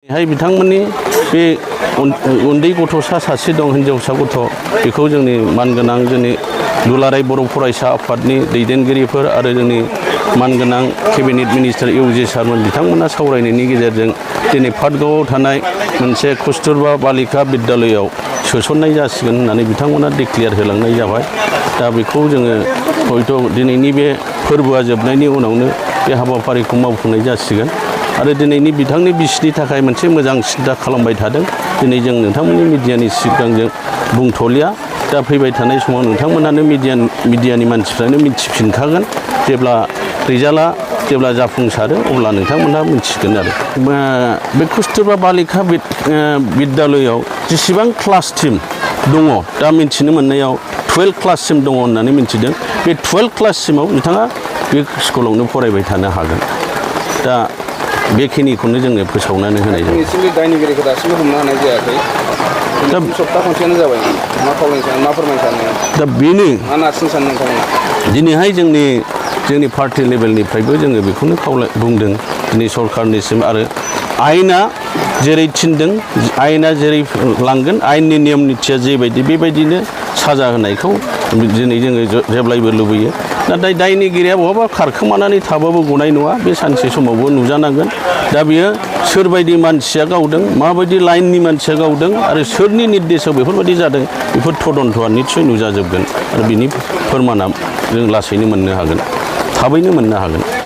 हाय बिथांमोननि बे उन्दै गथ'सा सासे दं हिनजावसा गथ' बेखौ जोंनि मानगोनां जोंनि दुलाराय बर' फरायसा आफादनि दैदेनगिरिफोर आरो जोंनि मानगोनां केबिनेट मिनिस्टार इउजे सारमोन बिथांमोना सावरायनायनि गेजेरजों दिनै पाटगावआव थानाय मोनसे कस्तुरबा बालिका बिद्यालयआव सोसननाय जासिगोन होननानै बिथांमोना डिक्लेयार होलांनाय जाबाय। दा बेखौ जोङो हयथ' दिनैनि बे फोरबोआ जोबनायनि उनावनो बे हाबाफारिखौ मावफुंनाय जासिगोन। आरो दिनैनि बिथांनि बिसिनि थाखाय मोनसे मोजां सिन्था खालामबाय थादों। दिनै जों नोंथांमोननि मिडियानि सिगांजों बुंथ'लिया। दा फैबाय थानाय समाव नोंथांमोनानो मिडियानि मानसिफ्रानो मिथिफिनखागोन। जेब्ला रिजाल्टआ जेब्ला जाफुंसारो अब्ला नोंथांमोनहा मिथिगोन आरो बे कस्तुरबा बालिका बिद्यालयआव जेसेबां क्लास टिम दङ दा मिथिनो मोननायाव 12 क्लाससिम दङ होननानै मिथिदों। बे 12 क्लाससिमाव बिथाङा बे स्कुलावनो फरायबाय थानो हागोन। दा बेखिनिखौनो जोङो फोसावनानै होनाय जायो। नोंसिनि दायनिगिरिखौ दासिमबो हमनो हानाय जायाखै। दा सप्ता खनसेयानो जाबाय। मा खावलायनो सानो, मा फोरमायनो सानो? दा बेनो मा नारसिननो सानो नोंथांमोना? दिनैहाय जोंनि पार्टि लेभेलनिफ्रायबो जोङो बेखौनो बुंदों दिनै सरकारनिसिम आरो आयेना जेरै थिनदों आयेना जेरै लांगोन आयेननि नियम निथिया जेबायदि बेबायदिनो साजा होनायखौ दिनै जोङो जेब्लायबो लुबैयो। नाथाय दायनिगिरिया बहाबा खारखोमानानै थाबाबो गनाय नङा। बे सानसे समावबो नुजानांगोन। दा बियो सोरबायदि मानसिया गावदों, माबायदि लाइननि मानसिया गावदों आरो सोरनि निर्देशआव बेफोरबायदि जादों बेफोर तदन्तआ निस्सय नुजाजोबगोन आरो बिनि फोरमाना जों लासैनो मोननो हागोन, थाबैनो मोननो हागोन।